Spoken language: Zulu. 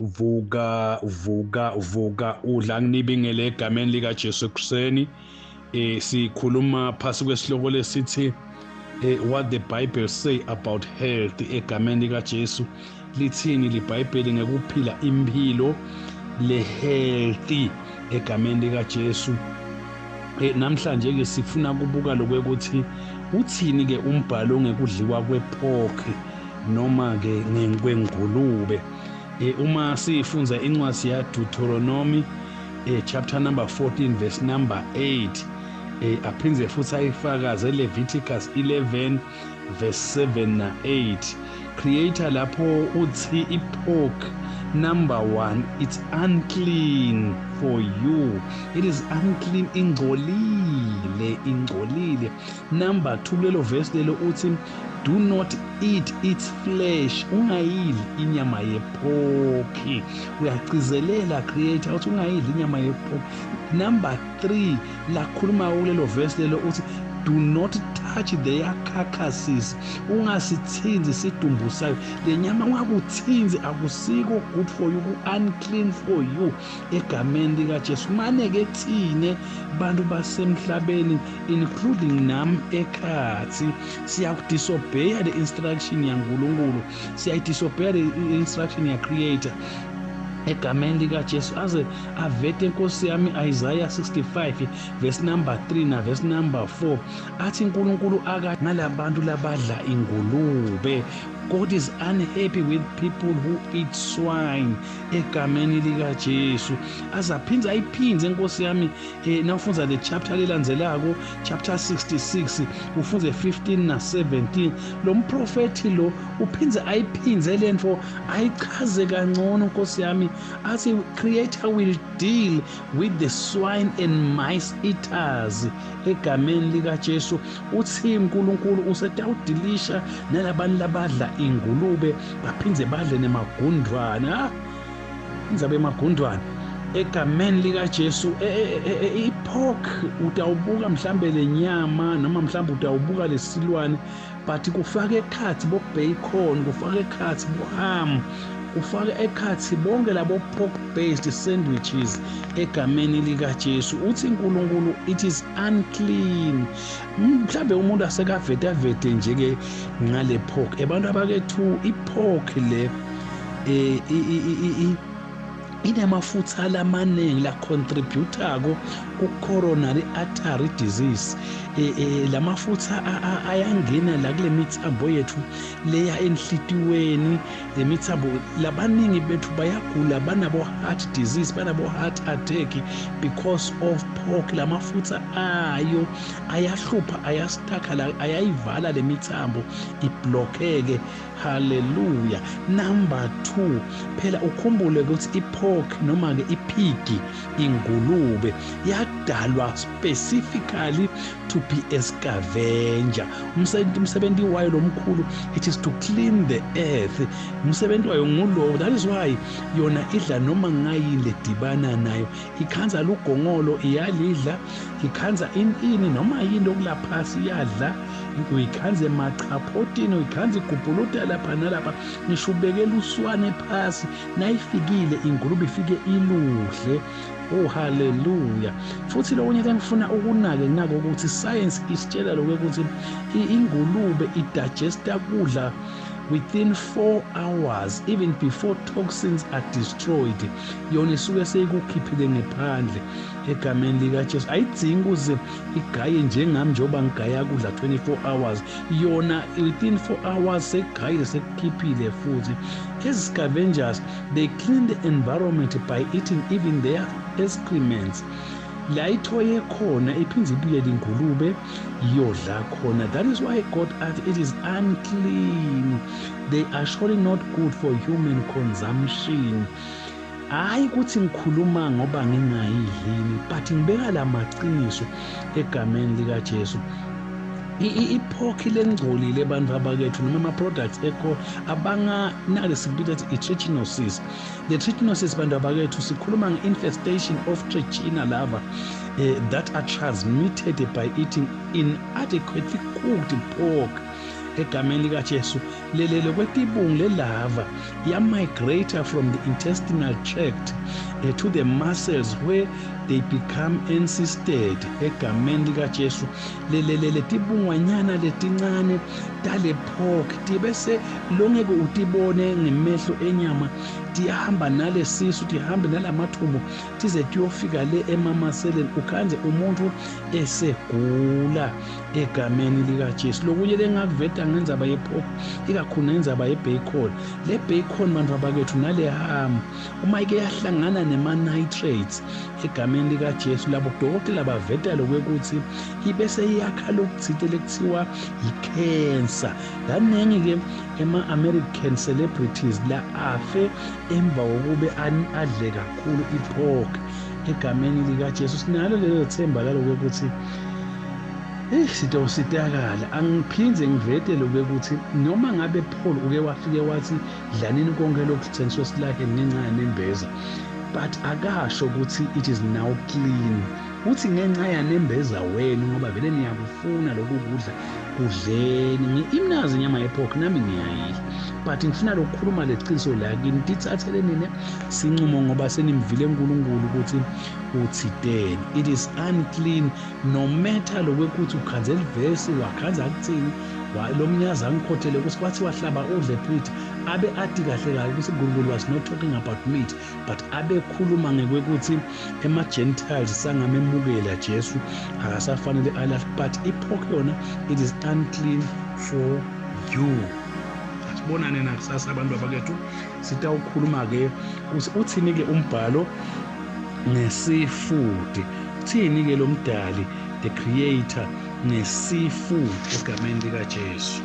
Vuka, vuka, vuka, udla. Nginibingele egameni likaJesu ekuseni. Sikhuluma phasi kwesihloko lesithi "What the Bible Say About Health", egameni likaJesu. Lithini liBhayibheli ngekuphila impilo le healthy egameni likaJesu? Namhlanje ke sifuna kubuka lokwekuthi uthini ke umbhalo ngekudliwa kwepork noma ke kwengulube. Uma sifunza incwadi ya Deuteronomy, chapter number 14, verse number 8, aphindze futhi ayifakaze Leviticus 11 verse 7 na 8, Creator lapho uthi ipork, number 1, it's unclean for you, it is unclean, ingcolile, ingcolile. Number 2, kulelo verse lelo uthi, "Do not eat its flesh," ungayidli inyama yepork. Uyagcizelela Creator, uthi ungayidli inyama yepork. Number 3, lakhuluma kulelo verse lelo uthi, "Do not touch their carcasses," ungasithinzi isidumbu sayo le nyama, ungakuthinzi, akusiko good for you, ku-unclean for you egameni likaJesu. Mane-ke thine bantu basemhlabeni, including nami ekhathi, siyakudisobheya the instruction yaNkulunkulu, siyayidisobheya the instruction ya-Creator egameni likaJesu, aze avete, Nkosi yami, Isaiah 65 verse number 3 na verse number 4, athi uNkulunkulu aka ngalabantu labadla ingulube. God is unhappy with people who eat swine egameni likaJesu. Azaphindze ayiphinze, Nkosi yami, nawufunza le chapter lelandzelako, chapter 66, ufunze 15 na 17, lo mprofethi lo uphindze ayiphinze lento, ayichaze kangcono, Nkosi yami, athi Creator will deal with the swine and mice eaters egameni likaJesu. Uthi uNkulunkulu usetawudilisha nalabantu labadla ingulube, baphindze badle nemagundwane. Ah, indzaba emagundwane egameni likaJesu. Ipork utawubuka mhlambe lenyama noma mhlambe utawubuka lesilwane, but kufaka ekhathi bo bacon, kufaka ekhathi bo ham, kufaka ekhathi bonke labo pork based sandwiches egameni likaJesu. Uthi uNkulunkulu it is unclean. Mhlambe umuntu asekaveta vete nje ke ngale pork, abantu abakethu, ipork le inamafutha lamaningi la contributako ku-coronary artery disease. Lamafutha ayangena la kule mithambo yethu leya enhlitiweni, le mithambo. Labaningi bethu bayagula, banabo heart disease, banabo heart attack because of pork. Lamafutha ayo ayahlupha, ayastaka la, ayayivala le mithambo, iblockeke. Haleluya. Number 2, phela ukhumbule ukuthi ipork noma ke ipig, ingulube, yadalwa specifically to be a scavenger. Umsebenzi wayo lomkhulu, it is to clean the earth. Umsebenzi wayo ngulowo. That is why yona idla noma ngayini ledibana nayo. Ikhanza lugongolo, iyalidla. Ikhanza ini, noma yini okulaphasi, iyadla. Uyikhanze emachaphotini, uyikhanze igubhuluta lapha nalapha, ngisho ubekela uswane phasi, nayifikile ingulube ifike iludle. Oh, hallelujah. Futhi lokunye engifuna ukunake nako ukuthi science isitshela lokho ukuthi ingulube idigesta kudla within 4 hours. Even before toxins are destroyed, yona isuke seyikukhiphile ngephandle egameni likaJesu. Ayidzingi ukuze igaye njengami, njengoba ngigaya kudla 24 hours. Yona within 4 hours sekugayile, sekukhiphile. Futhi as scavengers, they clean the environment by eating even their excrements. La ithoye khona, iphinde ibuyele ingulube iyodla khona. That is why God athi it is unclean, they are surely not good for human consumption. Hayi ukuthi ngikhuluma ngoba ngingayidlini, but ngibeka la maqiniso egameni likaJesu. Ipork lengcolile, abantu abakethu, noma ama-products ekho abanga nale sikubiza ukuthi i-trichinosis. The trichinosis, bantu abakethu, sikhuluma nge-infestation of trichina larva that are transmitted by eating inadequately cooked pork. Egameni likaJesu, lelele kwetibungu lelava ya-migrate from the intestinal tract to the muscles where they become encysted. Egameni likaJesu, lelele tibungwanyana letincane tale pork tibese longeke utibone ngemehlo enyama, tihamba nalesisu, tihambe nalamathumbu, tize tiyofika le emamaseleni, ukhandze umuntu esegula. Egameni likaJesu, lokunye lengakuveta ngendzaba yepork, ikakhulu ngendzaba yebacon, le bacon, bantu abakethu, nale ham, uma ike yahlangana nema-nitrates, egameni likaJesu, labo dokotela baveta lokwekuthi ibese iyakha lokuthite lekuthiwa yi-cancer. Kaningi-ke ema-American celebrities la afe emva kokube adle kakhulu ipork. Egameni likaJesu, sinalo lelo themba lalokwekuthi sitositakala. Angiphindze ngivete lokwekuthi noma ngabe Paul uke wafike wathi dlanini konke lokhu kuthengiswe esilaheni ngenxa yanembeza, but akasho ukuthi it is now clean. Uthi ngenxa yanembeza wenu, ngoba vele niyakufuna lokhu kudla, kudleni. Imnazi inyama yepork, nami ngiyayidla, but ngifuna lokukhuluma leqiniso la kini. Tithathele nine sincumo ngoba senimvile uNkulunkulu ukuthi uthiteni. It is unclean, no matter lokwekuthi ukhanze livesi wakhanza kuthini. Lo mnyazi angikhothele ukuthi kwathi wahlaba udle Peter, abe athi kahle kahle ukuthi uNkulunkulu was not talking about meat, but abekhuluma ngekwekuthi ema-Gentiles sangamemukela Jesu, akasafanele alahle. But ipork yona, it is unclean for you. Asibonane nakusasa, abantu abakethu. Sitawukhuluma-ke uthini-ke umbhalo nge-seafood, uthini-ke lo mdali, the creator, nge-seafood, egameni likaJesu.